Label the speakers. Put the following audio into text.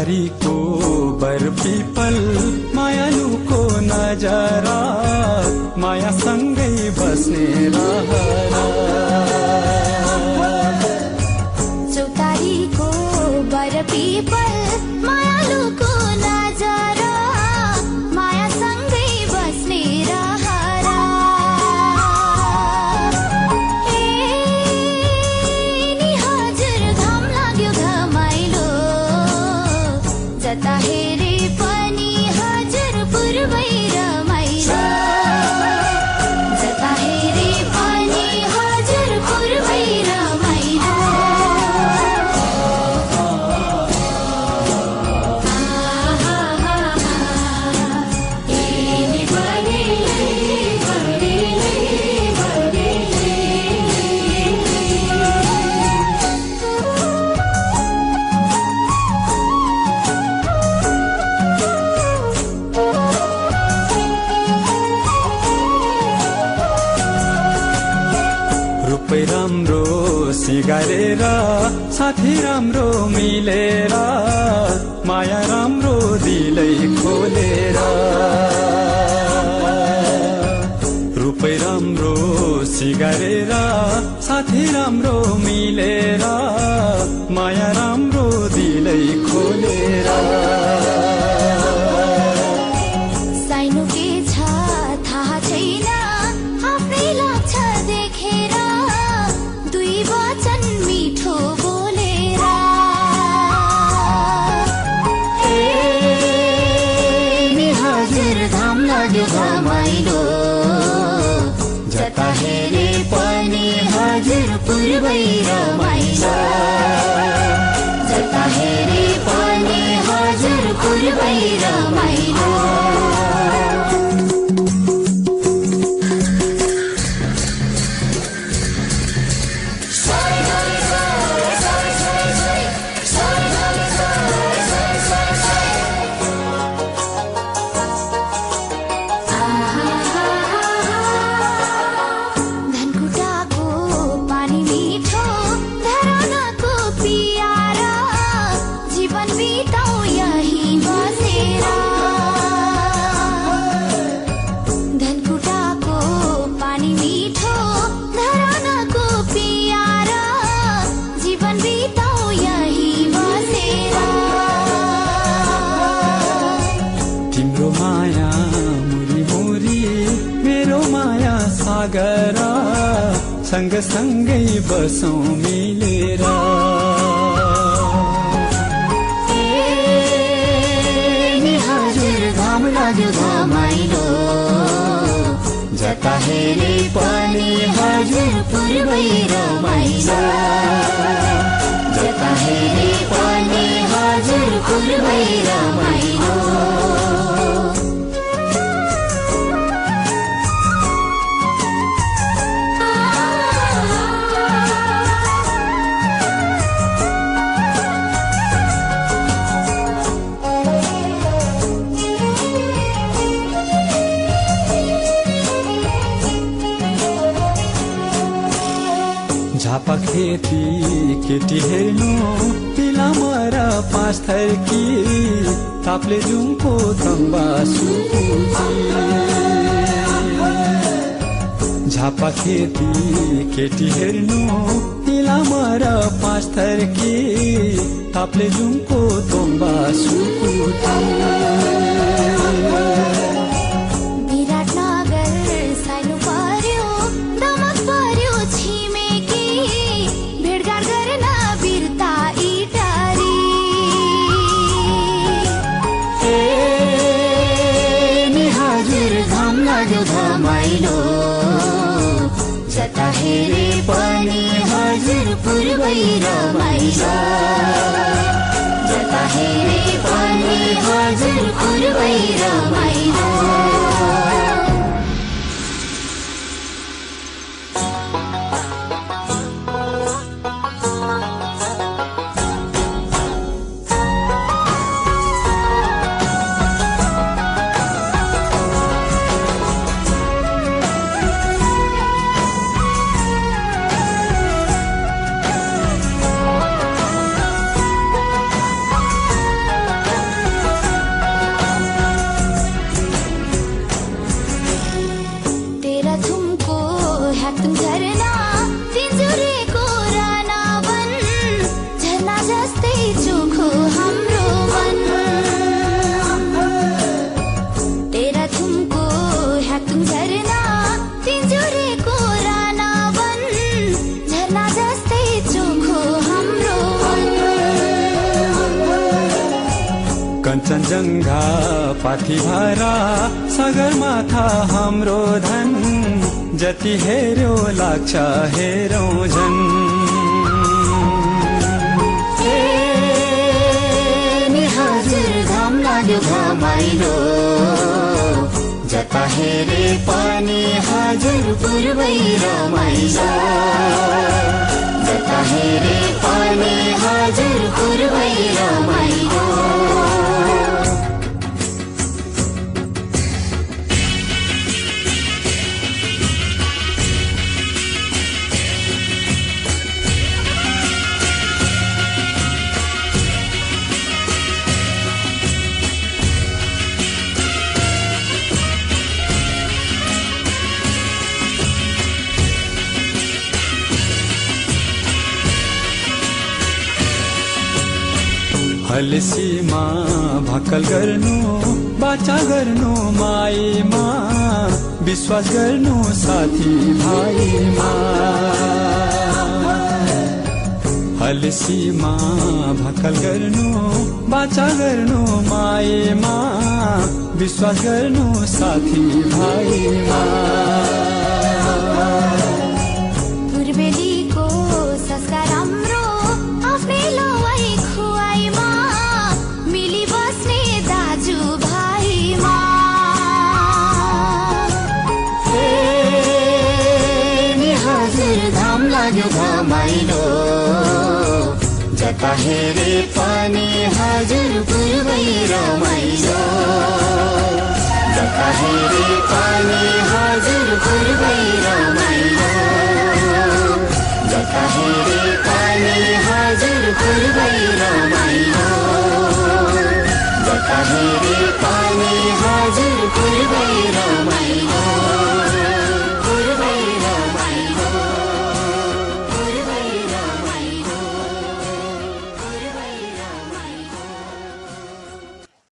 Speaker 1: चौतारीको बर पिपल मायालुको नजरा मायासँगै बस्ने रहरा
Speaker 2: चौतारीको बर पिपल मायालुको नजरा मायासँगै बस्ने रहरा नि हजुर घाम लाग्यो घमाइलो जता हेरे पनि हजुर पूर्वै रमाइलो जता हेरे पनि हजुर पूर्वै रमाइलो
Speaker 1: रूपै राम्रो सिगारेर साथी राम्रो मिलेर माया राम्रो दिलै खोलेर रूपै राम्रो सिगारेर साथी राम्रो मिलेर माया राम्रो दिलै खोलेर
Speaker 2: साइनो के छ थाहा छैन आफ्नै लाग्छ देखेर दुई वचन मिठो बोलेर नि हजुर घाम लाग्यो घमाइलो जता हेरे पनि हजुर पूर्वै रमाइलो जता हेरे पनि हजुर पूर्वै रमाइलो धनकुटाको पानी मिठो धरानाको पियारा जीवन बिताऊ यही बसेर धनकुटाको पानी मिठो धरानाको पियारा जीवन बिताऊ यही बसेर
Speaker 1: तिम्रो माया मुरी मुरी मेरो माया सागर सँगसँगै बसौँ मिलेर
Speaker 2: नि हजुर घाम लाग्यो घमाइलो जता हेरे पनि हजुर पूर्वै रमाइलो जता हेरे पनि हजुर पूर्वै रमाइलो
Speaker 1: झापा खेती केटी हेर्नु तिलामर पाँच थर्की तापले जुङको तम्बा सुकुची झापा खेती केटी हेर्नु तिलामर पाँच थर्की तापले जुङको तम्बा सुकुची
Speaker 2: विराटनगर साइनो पर्यो दमक पर्यो छिमेकी भेटघाट गर्न बिर्ता इटारी नि हजुर घाम लाग्यो घमाइलो जता हेरे पनि हजुर पूर्वै रमाइलो जता हेरे पनि हजुर पूर्वै रमाइलो
Speaker 1: जङ्घा पाथिभारा सगरमाथा हाम्रो धन जति हेर्यो लाग्छ हेरौँ झन्
Speaker 2: नि हजुर घाम लाग्यो घमाइलो जता हेरे पनि हजुर पूर्वै रमाइलो जता हेरे पनि हजुर पूर्वै रमाइलो
Speaker 1: हलसीमा भक्कल गर्नु बाचा गर्नु माईमा विश्वास गर्नु साथी भाइमा हलसीमा भक्कल गर्नु बाचा गर्नु माईमा विश्वास गर्नु साथी भाइमा
Speaker 2: पूर्वेलीको संस्कार राम्रो आफ्नै लवाई खुवाइमा मिली बस्ने दाजु भाइमा नि हजुर घाम लाग्यो घमाइलो जता हेरे पनि हजुर पूर्वै रमाइलो जता हेरे पनि हजुर पूर्वै रमाइलो जता हेरे पनि हजुर पूर्वै रमाइलो